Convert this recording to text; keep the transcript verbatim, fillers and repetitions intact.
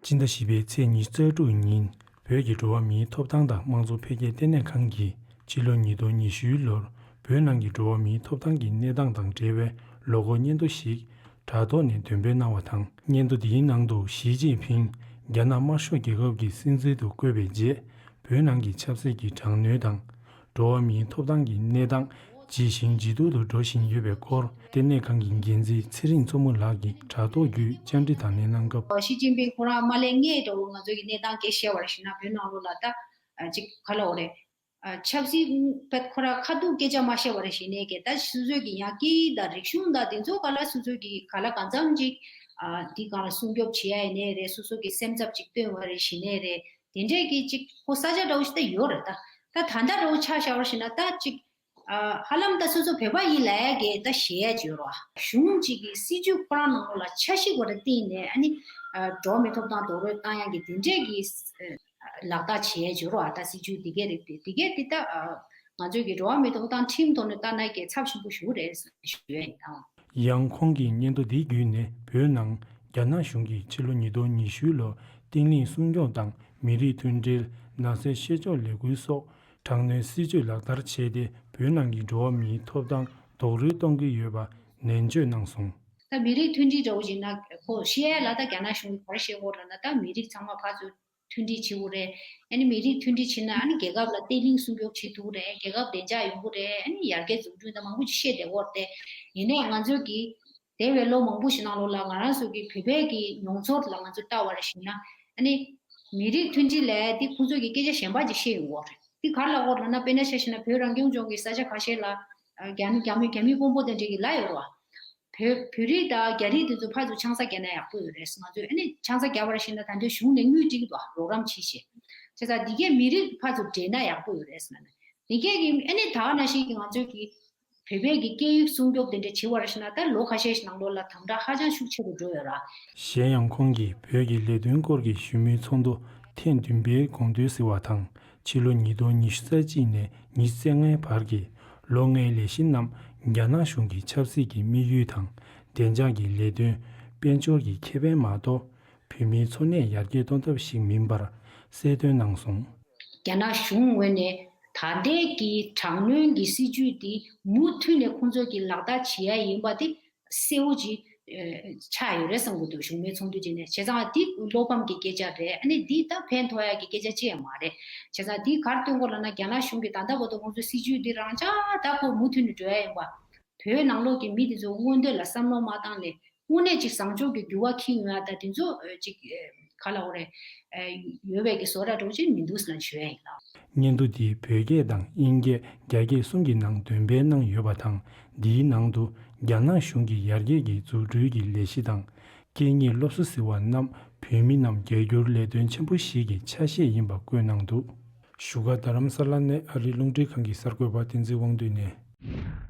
སྤྱི་ཟླ་བཞི་པའི་ཚེས་ཉི་ཤུ་རྩ་དྲུག་ཉིན་བོད་ཀྱི་འགྲོ་བ་མིའི་ཐོབ་ཐང་དང་དམངས་གཙོ་འཕེལ་རྒྱས་ལྟེ་གནས་ཁང་གིས་ཕྱི་ལོ་ཉིས་སྟོང་ཉི་ཤུའི་ལོར་བོད་ནང་གི་འགྲོ་བ་མིའི་ཐོབ་ཐང་གི་གནས་སྟངས་དང་འབྲེལ་བའི་ལོ་འཁོར་སྙན་ཐོ་ཞིག་དྲ་ཐོག་ནས་འདོན་སྤེལ་གནང་བ་དང་། སྙན་ཐོ་འདིའི་ནང་དུ་ཞི་ཅིན་ཕིང་རྒྱ་ནག་དམར་ཤོག་རྒྱལ་ཁབ་ཀྱི་སྲིད་འཛིན་དུ་བསྐོས་པའི་རྗེས། བོད་ནང་གི་ཆབ་སྲིད་ཀྱི་དྲག་གནོན་དང་། འགྲོ་བ་མིའི་ཐོབ་ཐང་གི་གནས་སྟངས་ཇི་བཞིན་ཇེ་སྡུག་ཏུ་འགྲོ་བཞིན་ཡོད་པའི་སྐོར། ལྟེ་གནས་ཁང་གི་འགན་འཛིན་ཚེ་རིང་མཚོ་མོ་ལགས་ཀྱིས་དྲ་ཐོག་བརྒྱུད་བཅར་འདྲི་དང་ལེན་གནང་སྐབས། ཞི་ཅིན་ཕིང་ཁོ་རང་མ་སླེབས་སྔོན་འདྲ་བོ་ང་ཚོ་གི་གནས་སྟངས་སྐད་བཤད་པ་རེད་ཞུས་ན། བོད་ནང་ལོགས་ལ་ད་ཅིག་ག་ལབ་དགོས་རེད། ཆབ་སྲིད་པ་ཁོ་རང་ཁ་ཐུག་སྐད་ཆ་མ་བཤད་པ་རེད་ཞུས་ནས་ཀྱི། ད་སོ་སོའི་གི་ཡང་སྐད་ཡིག་དང་རིག་གཞུང་དང་དེ་ཚོ་ག་ལ་སོ་སོའི་གི་ག་ལ་གང་འཚམ་ཅིག་འདི་གང་ལ་སྲུང་སྐྱོབ་བྱེད་ཡ་ཡིན་ནའི་རེད། སོ་སོ་གི་སེམས་འཚབ་ཅིག་སྟོན་པ་རེད་ཞུས་ནའི་རེད། དེ་འདྲས་ཀྱི་ཅིག་ཁོ་ས་ཆ་འདྲ་བོ་ཞིག་ད་ཡོད་རེད། ད་ད་ད་ལྟ་འདྲ་བོ་ཆ་བཞག་པ་ཞིག་ན་ད་ཅིག་ཧ་ལམ་ད་སོ་སོ་བོད་པ་ཡིན་ལབ་ཡ་གི་ད་ཞེད་ཡ་ཅིག་ཡོད་རེད་བ། གཞུང་གཅིག་གི་སྲིད་ཇུས་ཁོ་རང་ནང་ལོགས་ལ་འཆར་གཞི་ཁོ་རང་བཏིང་ནས། ཨ་ནི་འགྲོ་བ་མིའི་ཐོབ་ཐང་རྡོག་རོལ་བཏང་ཡ་གི་དེ་འདྲས་ཀྱི་ལག་བསྟར་བྱེད་ཡ་ཅིག་ཡོད་རེད་བ། ད་སྲིད་ཇུས་དེ་གས་རེད། དེ་དེ་གས་དེ་ད་ང་ཚོའི་གི་འགྲོ་བ་མིའི་ཐོབ་ཐང་ཁྲིམས་ཐོག་ནས་ལྟ་ན་གི་ཚབས་ཆེན་པོ་ཞིག་རེད་ཞུ་ཡ་ཡིན་ད། ཡང་ཁོང་གིས་སྙན་ཐོ་འདི་བརྒྱུད་ནས་བོད་ནང་རྒྱ་ནག་གཞུང་གིས་ཕྱི་ལོ་ཉིས་སྟོང་ཉི་ཤུ་ལོར་བརྟན་ལྷིང་སྲུང་སྐྱོབ་དང་མི་རིགས་མཐུན་སྒྲིལ། ནགས་ཚལ་བཤས་སྤྱོད་ལས་འགུལ་སོགས་དྲག་གནོན་སྲིད་ཇུས་ལག་བསྟར་བྱས་ཏེ། བོད་ནང་གི་འགྲོ་བ་མིའི་ཐོབ་ཐང་རྡོག་རོལ་གཏོང་གི་ཡོད་པ་ནན་བརྗོད་གནང་སོང་། ད་མི་རིགས་མཐུན་སྒྲིལ་འདྲ་བོ་ཞིག་ན་ཁོ་བཤད་ཡ་ལ། ད་རྒྱ་ནག་གཞུང་གིས་ག་རེ་བཤད་ཀྱི་ཡོད་རེད་ལབ་ན། ད་མི་རིགས་ཚང་མ་ཕར་ཚུར་མཐུན་སྒྲིལ་བྱེད་དགོས་རེད། ཨ་ནི་མི་རིགས་མཐུན་སྒྲིལ་བྱེད་ན་ཨ་ནི་རྒྱལ་ཁབ་ལ་བརྟན་ལྷིང་སྲུང་སྐྱོབ་བྱེད་ཐུབ་རེད། རྒྱལ་ཁབ་བདེ་འཇགས་ཡོང་གི་རེད། ཨ་ནི་ཡར་རྒྱས་འཛུགས་སྐྲུན་དང་མང་པོ་ཅིག་བཤད་བསྡད་ཡོད་རེད། ཡིན་ནའི་ང་ཚོ་གིས་འདས་པའི་ལོ་མང་པོ་ཞིག་ནང་ལོགས་ལ་ང་རང་ཚོ་གི་བོད་པའི་གི་མྱོང་ཚོར་ལ་ང་ཚོ་ལྟ་བ་རེད་ཞུས་ན། ཨ་ནི་མི་རིགས་མཐུན་སྒྲིལ་ལབ་ཡ་དེ་ཁོང་ཚོ་གི་སྐད་ཆ་གཞན་པ་ཅིག་བཤད་ཡོང་གི་ཡོད་རེད། དེ་ག་རེ་ལབ་ཀྱི་ཡོད་རེད་ལབ་ན། དཔེར་ན་ཆ་བཞག་ན་བོད་རང་སྐྱོང་ལྗོངས་ཀྱི་ས་ཆ་ཁ་ཤས་ལ་རྒྱ་མི་རྒྱ་མི་རྒྱ་མི་དཔོན་པོ་དེ་འདྲས་ཀྱིས་ལབ་ཡོད་རེད་བ། བོད་བོད་རིགས་དང་རྒྱ་རིགས་དེ་ཚོ་ཕར་ཚུར་ཆང་ས་བརྒྱབ་ན་ཡག་པོ་ཡོད་རེད། ང་ཚོས་ཨ་ནི་ཆང་ས་བརྒྱབ་པ་རེད་ཞུས་ན་ད་དུང་གཞུང་ནས་དངུལ་སྤྲད་ཀྱི་འདུག་རོགས་རམ་བྱེད་ཞེས། བྱས་ཙང་འདི་གས་མི་རིགས་ཕར་ཚུར་འདྲེས་ན་ཡག་པོ་ཡོད་རེད་ཟེར་ན། འདི་གས་ཀྱི་ཨ་ནི་ད་ག་ནང་བཞིན་གྱི་ང་ཚོས་ཀྱི་བོད་པའི་གི་སྐད་ཡིག་སྲུང་སྐྱོབ་དེ་འདྲ་བྱེད་པ་རེད་ཞུས་ན། ད་ལོ་ཁ་ཤས་ཤིག་ནང་ལོགས་ལ་དམ་དྲག་ཧ་ཅང་ཤུགས་ཆེ་རུ་འགྲོ་ཡོད་ར། གཞན་ཡང་ཁོང་གིས་བོད་ཀྱི་ལས་དོན་སྐོར་གྱི་ཞུ་མོལ་ཚོགས་འདུ་ཐེངས་བདུན་པའི་དགོངས་དོན་ཟེར་བ་དང་། ཕྱི་ལོ་ཉིས་སྟོང་ཉི་ཤུ་རྩ་གཅིག་ནས་ཉི་ཤུ་རྩ་ལྔའི་བར་གྱི་ལོ་ལྔའི་ལས་གཞི་རྣམས་རྒྱ་ནག་གཞུང་གི་ཆབ་སྲིད་ཀྱི་དམིགས་ཡུལ་དང་། བདེ་འཇགས་ཀྱི་ལས་དོན། དཔལ་འབྱོར་གྱི་ཁེ་ཕན་མ་གཏོགས། བོད་མིའི་འཚོ་གནས་ཡར་རྒྱས་གཏོང་ཐབས་ཤིག་མིན་པར་གསལ་སྟོན་གནང་སོང་། རྒྱ་ནག་གཞུང་ངོས་ནས་ད་ལྟའི་གི་དྲག་གནོན་གྱི་སྲིད་ཇུས་འདི་མུ་མཐུད་ནས་ཁོང་ཚོ་གིས་ལག་བསྟར་བྱེད་ཡ་ཡིན་པ་དེ་གསལ་བོ་ཅིག་ཨ་ཆགས་ཡོད་རེད་བསམ་གྱི་འདུག་གཞུང་མའི་ཚོགས་འདུ་བྱས་ནས། བྱས་ཙང་འདི་བློ་ཕམ་གྱི་སྐད་ཆ་རེད། ཨ་ནི་འདི་ད་ཕན་ཐོགས་ཡ་གི་སྐད་ཆ་ཅི་ཡང་མ་རེད། བྱས་ཙང་འདི་ག་རེ་སྟོན་གྱི་ཡོད་ལབ་ན། རྒྱ་ནག་གཞུང་གིས་ད་ལྟ་བར་དུ་ཁོང་ཚོའི་སྲིད་ཇུས་འདི་རང་འཇགས་ད་ཁོ་མུ་མཐུད་ནས་འགྲོ་ཡ་ཡིན་པ། བོད་ནང་ལོགས་ཀྱི་མི་དེ་ཚོ་མངོན་འདོད་ལ་བསམ་བློ་མ་བཏང་ནས། དངོས་གནས་ཅིག་བཟང་ཕྱོགས་ཀྱི་འགྱུར་བ་འཁྱེར་ཡོང་ཡ་ད་དེ་ཚོ་ཅིག་ག་ལབ་དགོས་རེད། ཡོད་པའི་གི་བཟོ་འདྲ་འདྲ་བོ་ཅིག་མི་འདུག་ཟེར་ན་ཞུ་ཡ་ཡིན་ལགས། སྙན་ཐོ་འདི་བོད་སྐད་དང་དབྱིན་སྐད། རྒྱ་སྐད་གསུམ་གྱི་ནང་འདོན་སྤེལ་གནང་ཡོད་པ་དང་། འདིའི་ནང་དུ་རྒྱ་ནག་གཞུང་གི་ཡར་རྒྱས་ཀྱི་འཛུགས་སྐྲུན་གྱི་ལས་གཞི་དང་། སྐད་གཉིས་སློབ་གསོ་ཟེར་བ་རྣམས་བོད་མི་རྣམས་རྒྱ་སྒྱུར་ལས་དོན་ཆེན་པོ་ཞིག་གི་ཆ་ཤས་ཡིན་པ་བཀོད་གནང་འདུག་བཞུགས་སྒར་རྡ་རམ་ས་ལ་ནས་ཨ་རིའི་རླུང་འཕྲིན་ཁང་གི་གསར་འགོད་པ་བསྟན་འཛིན་དབང་འདུས་ནས།